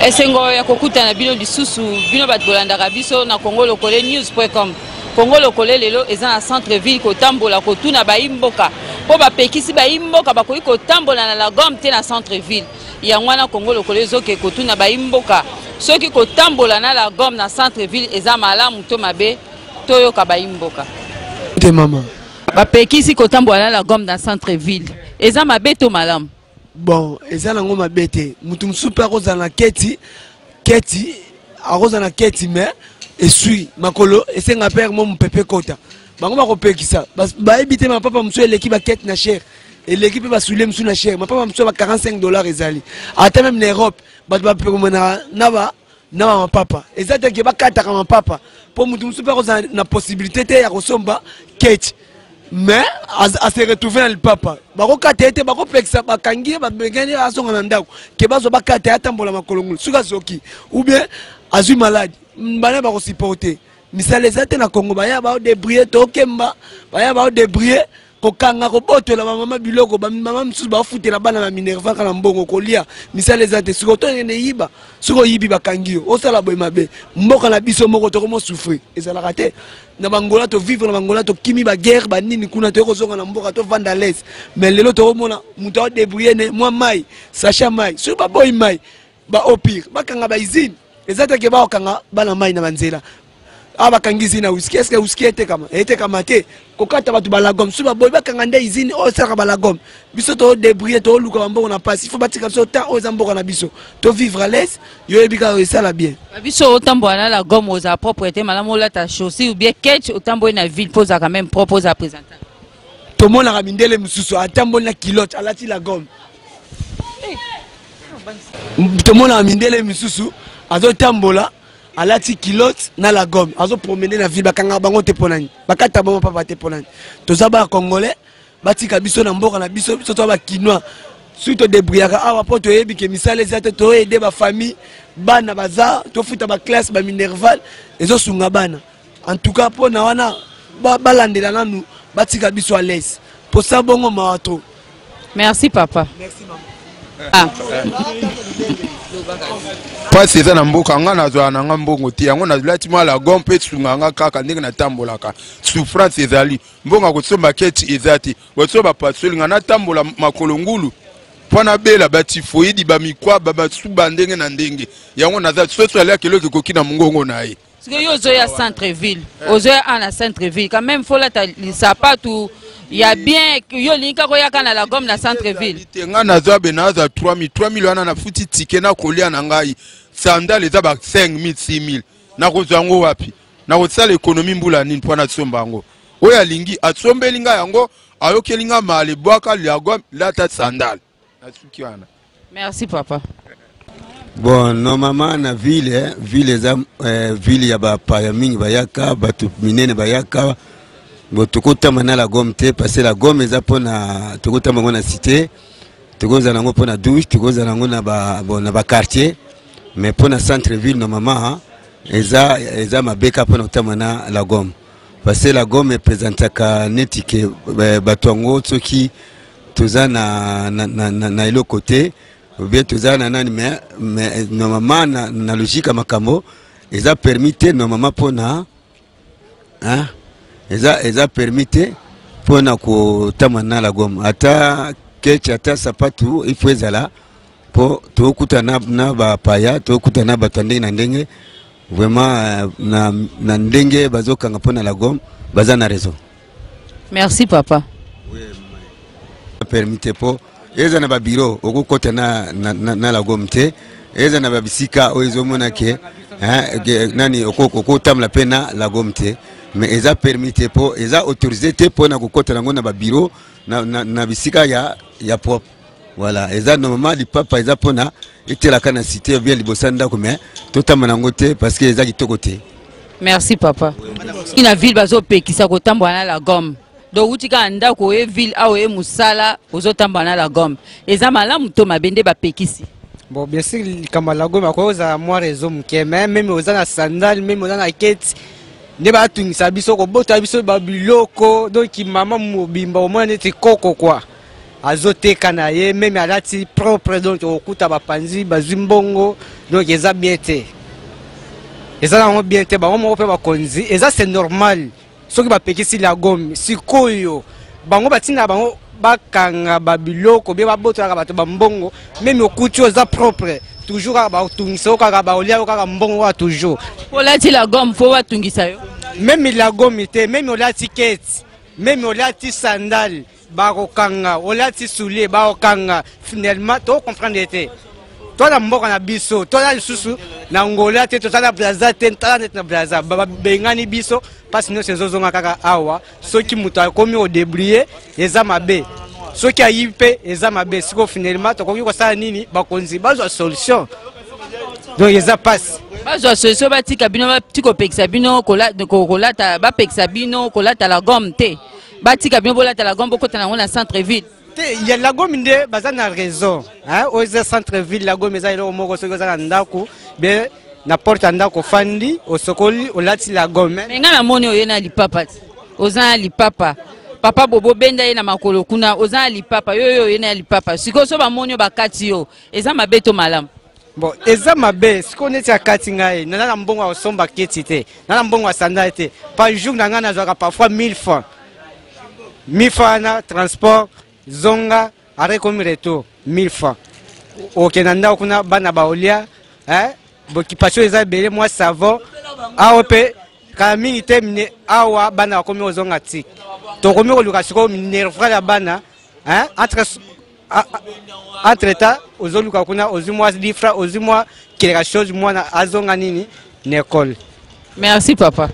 Esengo ya kokutana bino lisusu, bino bato bolandaka biso na Congo Lokole news.com. Congo Lokole lelo eza na centre ville kotambola kotuna bayi mboka mpo bapekisi bayi mboka bakoki kotambola na la gomme te na centre ville. Yango wana Congo Lokole ezoke kotuna bayi mboka soki kotambola na la gomme na centre ville eza malamu to mabe. Toyoka bayi mboka. Te mama. Bapekisi kotambola na la gomme na centre ville eza mabe to malamu? Bon, eza nango mabe te. Mutu mosusu mpe akozala na keti keti, akozala na keti mais esui makolo esenga pere mo mopepe ekota. Bango bakopekisa, bayebi te mapapa mosusu eleki bakete na cher, eleki mpe basulie mosusu na cher. Mapapa mosusu ba 45 $ ezali ata meme na Europe. Bato bapekomanaka na ba na ba mapapa, eza te ke bakataka mapapa mpo motu mosusu mpe akozala na possibilité te ya kosomba keti, mais ase retrouve na lipapa. Bakokata ye te, bakopekisa, bakangi ye, babengani ye, azonga na ndako ke bazwa bakata ye, atambola makolo ngulu. Soki azoki ou bien azwi maladi, bana bakosupporte. Misala eza te na Congo, baya baodébrouille, tokemba, baya baodébrouille kokanga, kobotola bamama biloko. Bamama mosusu bafutela bana na minerva kaka na mbongo kolia. Misala eza te. Sikoyo tokende yiba, soki oyibi bakangi yo, osala boye mabe. Mboka na biso moko tokomosouffrir, ezalaka te. Na bangola tovivre, na bangola tokimi baguerre banini kuna, toyei kozonga na mboka tovanda l'aise. Mais lelo tokomona moto aodébrouille ne mwa mai, sachet mai. Soki baboyi mai, baopire bakanga bausine. Eza te ke bakokanga bana mai na banzela awa. Bakangi usine ya whisky, est-ce whisky etekama? Etekama te. Kokata bato balagome, soki baboyi, bakanga nde usine oyo esalaka balagome. Biso todébrouille, toluka bambongo na mpasi. Ifo batika biso temps oyo eza mboka na biso, tovivre à l'aise. Yo oyebi kaka esala bien. Biso otambola na la gomme, ozala propre te. Malamu olata chaussure ou bien ketch, otamboli na ville mpo ozala quand même propre, ozala présentable. Tomonaka mindele mosusu atamboli na culotte, alati la gomme. Tomonaka mindele misusu azotambola, alati culotte na la gomme, azopromene na ville, bakangaka bango te. Mpo nani bakata bango papa te? Mpo nani? Toza ba Congolais, batika biso na mboka na biso. Biso toza Bakinois, soki todébrouillaka awa mpo toyebi ke misala eza te, toyede bafamille, bana baza, tofuta baclasse, baminerval ezosunga bana. En tout cas, mpo na wana balandela nanu, batika biso à l'aise mposa bongo mawa trop. Merci papa. Merci mama. Ah. Mpasi eza na mboka. Nga nazwaka na nga mbongo te, yango nazolati mwa lagon mpe esunga nga kaka ndenge natambolaka. Souffrance ezali, mbongo ya kosomba keti eza te. Baso bapasoli nga, natambola makolo ngulu mpo nabela batifoidi, bamikwaba, basuba ndenge na ndenge. Yango naza soso aliaka eloko ekoki na mongongo na ye. Sikoyo yo ozoya centre ville, ozoya a na centre ville, quand même faut lata sapatu ya bien. Yo olingi kaka oyaka na la gomme na centre ville? Te, ngai nazwa be nazwa 3000, 3000 wana nafuti tike na kolia na ngai. Sandale eza ba 5000, 6000, nakozwa yango wapi? Nakosala ekonomi mbula nini mpo nasomba yango? Oyo alingi asombeli ngai yango, ayokeli ngai male, bwaka la gomme, lata sandale. Nasuki wana. Merci papa. Bon, normalement na ville, ville eza ville ya bapaya mingi bayaka, bato minene bayaka. Bon, tokotamba na la gomme te, parce que la gomme eza mpona tokotamba yango na cité, tokozala yango mpona douche, tokozala yango na ba, bon, na baquartier, mais mpona centre ville normalement eza mabe kaka mpona kotamba na la gomme, parce que la gomme epresentaka neti ke bato yango soki toza na eloko te ou bien toza na nani. Mais normalement na logique ya makambo eza permis te normalement mpona, hein? Eza permis te mpona kotamba na la gomme. Ata ketch, ata sapatu, il faut ezala mpo tokuta na bapaya, tokuta na bato ya ndenge na ndenge. Vraiment, na ndenge bazokanga mpona la gomme, baza na raison. Merci papa. Permis te mpo eza na babiro okokɔta na la gomme te. Eza na babisika oyo ezomona ke, hein, nani okotambola mpe na la gomme te, mais eza permis te mpo eza autorisé te mpona kokɔta yango na babiro, na bisika ya propre. Voilà, eza normalement lipapa eza mpona etelaka na cité bien liboso ya ndako, mais totamba yango te parce que eza kitoko te. Merci papa. Na ville bazopekisa kotambola na la gomme. Donc wuti kaka ndako, oye ville awa, oye mosala, ozotambola na la gomme, eza malamu to mabe nde bapekisi? Bon, bien sûr, likambo ya la gomme akoki kozala mwa raison moke, mais même oza na sandale, même oza na keti, nde batungisa biso, kobota biso babiloko. Donc mama mobimba omona neti koko kua. Azoteka na ye meme alati propre, donc okokuta bapanzi bazwi mbongo, donc eza bien te, eza nango bien te. Bango moko mpe bakonzi, eza c'est normal soki bapekisi lagome. Sikoyo bango batinda bango bakanga babiloko bie babotolaka bato bambongo, meme okuti oza propre toujours kaka batungisa yo, kaka baolia yo kaka mbongo kaka toujours. Olati lagome fo batungisa yo? Meme lagome te, meme olati keti, meme olati sandale bakokanga, olati soulier bakokanga. Finalement tocomprendre te, toza na mboka na biso, toza lisusu na Angola te, toza na Braza te. Tala neti na Braza babengani biso, mpasi nyonso ezozonga kaka awa. Soki moto akomi kodébrouiller eza mabe, soki ayibi mpe eza mabe. Sikoyo finalement tokoki kosala nini? Bakonzi bazwa solution, donc eza mpasi. Bazwa solution, batika bino, batika kopekisa bino kolata, bapekisa bino kolata la gomme te, batika bino bolata la gomme, bokota nango na centre ville. Te, ya lagome nde baza na raison. Oyo eza centre ville, lagome eza eloko moko soki oza na ndako be na porte ya ndako ofandi, osokoli, olati lagome. Me ngai namoni oye na lipapa ti oza na lipapa, papa bobo benda ye na makolo kuna, oza na lipapa yo, yo oye na lipapa. Sikoyo so bamoni yo bakati yo, eza mabe to malamu? Bon, eza mabe. Sikoyo neti akati ngai, naza na mbongo ya kosomba keti te, naza na mbongo ya sandale te. Par jour na ngai nazwaka parfois 1000 francs. 1000 francs wana, transport zonga arrêt komi retour 1000 francs, okende na ndako kuna bana baolia, boccupation eza ebele, mwa savon awa mpe kala mingi te. Awa bana bakomi kozonga tik, tokomi koluka sikoyo minerval ya bana, entre temps ozoluka kuna, ozwi mwa lifra, ozwi mwa quelque chose, mwana azonga nini na école. Merci papa.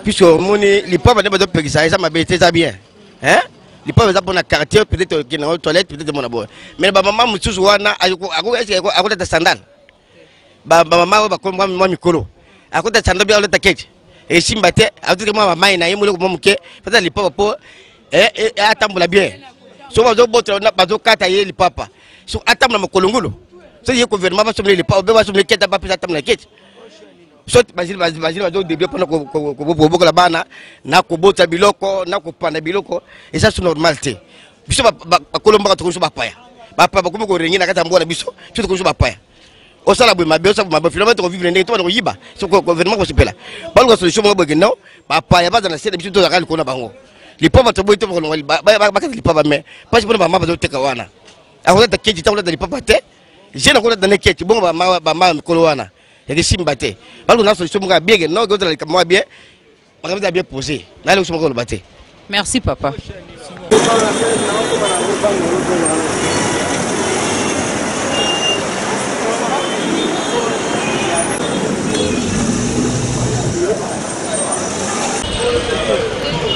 Puisque omoni lipapa nde bazopekisa, eza mabe te, eza bien, hein? Lipapa eza mpona quartier, peut-être okende yango toilette, peut-être mona boye, mais bamama mosusu wana akotata sandale, bamama oyo bakomi mwa mikolo akota sandale mpe alota keti esimba te, aotiki mwa bamai na ye moloko mwa moke pata lipapa mpo atambola bien. So bazobotola, bazokata ye lipapa, so atambola makolo ngulu. So ye gouvernement basomeli lipapa be basomeli keti, bapesa atambola keti. So bazili bazodébrouiller mpona kobokola bana na kobota biloko na kopanda biloko, eza so normal te. Biso bakolo mboka tokomi so bapaya, bapaya bakomi korégner na kati ya mboka na biso. Biso tokomi so bapaya, osala boye mabe, osala boye mabe, finalement tokovivre ndenge tobanda koyiba. So gouvernement kosepela, baluka solution moko boye. Non, bapaya baza na se na biso, tozalaka likolo na bango. Lipapa toboyi te, bakolonga bakati lipapa, mais mpasi mpona bama bazoteka wana, akolata keti te, akolata lipapa te, jeune akolata ne keti bongo, bama mikolo wana yakisimba te. Baluka na solution moko ya bien ke non, kozala likambo ya bien, makambo eza bien posé, nayeloko moko koloba te. Merci papa.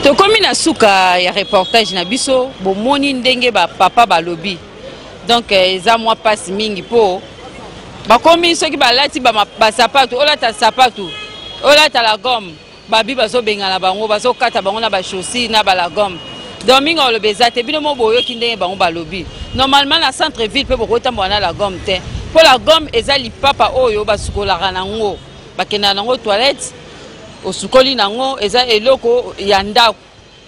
Tokomi na suka ya reportage na biso. Bomoni ndenge bapapa balobi, donc eza mwa mpasi mingi mpo bakomi soki balati basapatu, olata sapatu, olata la gomme, babi bazobengana bango, bazokata bango na bachaussure na balagome. Donc mingi oloba eza te, bino mo boyoki ndenge bango balobi. Normalement na centre ville mpe bokotambola na la gomme te, mpo la gomme eza lipapa oyo basukolaka nango, bakendaka nango toilette, osukoli nango, eza eloko ya ndako.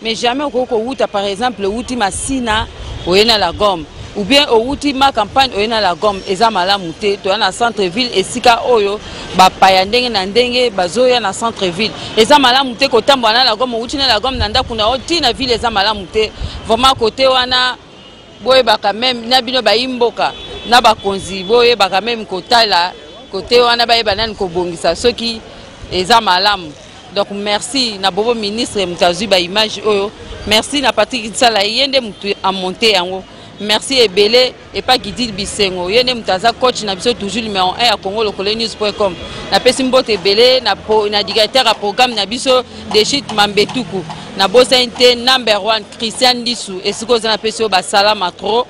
Mais jamais okoki kowuta, par exemple owuti Masina oye na la gomme, ou bien owuti ma campagne oye na la gomme, eza malamu te. Toya na centre ville, esika oyo bapaya ndenge na ndenge bazoya na centre ville, eza malamu te kotambola na la gomme, owuti na la gomme na ndako na yo ti na ville, eza malamu te vraiment. Kote wana boyebaka meme na bino bayimboka na bakonzi, boyebaka meme kotala kote wana, bayeba nani kobongisa soki eza malamu. Donc merci na bobo ministre moto azwi baimage oyo, merci na Patrik Nsala, ye nde moto amonte yango, merci ebele epa Gidil Bisengo, ye nde moto aza coach na biso toujours numéro 1 ya Congo Lokole News com. Napesi mbote ebele na, na directeur ya programme na biso Deshit Mambetuku, nabosani te number 1 Christian Ndisu, esika oza napesi oyo basalama trop,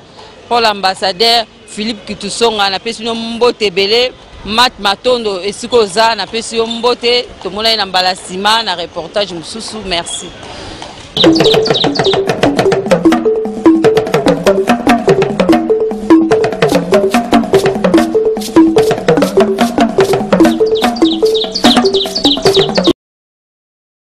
Paul ambassadeur Philippe Kitusonga, napesi bino mbote ebele. Mat Matondo, esika oza napesi yo mbote. Tomonani na mbala nsima na reportage mosusu. Merci.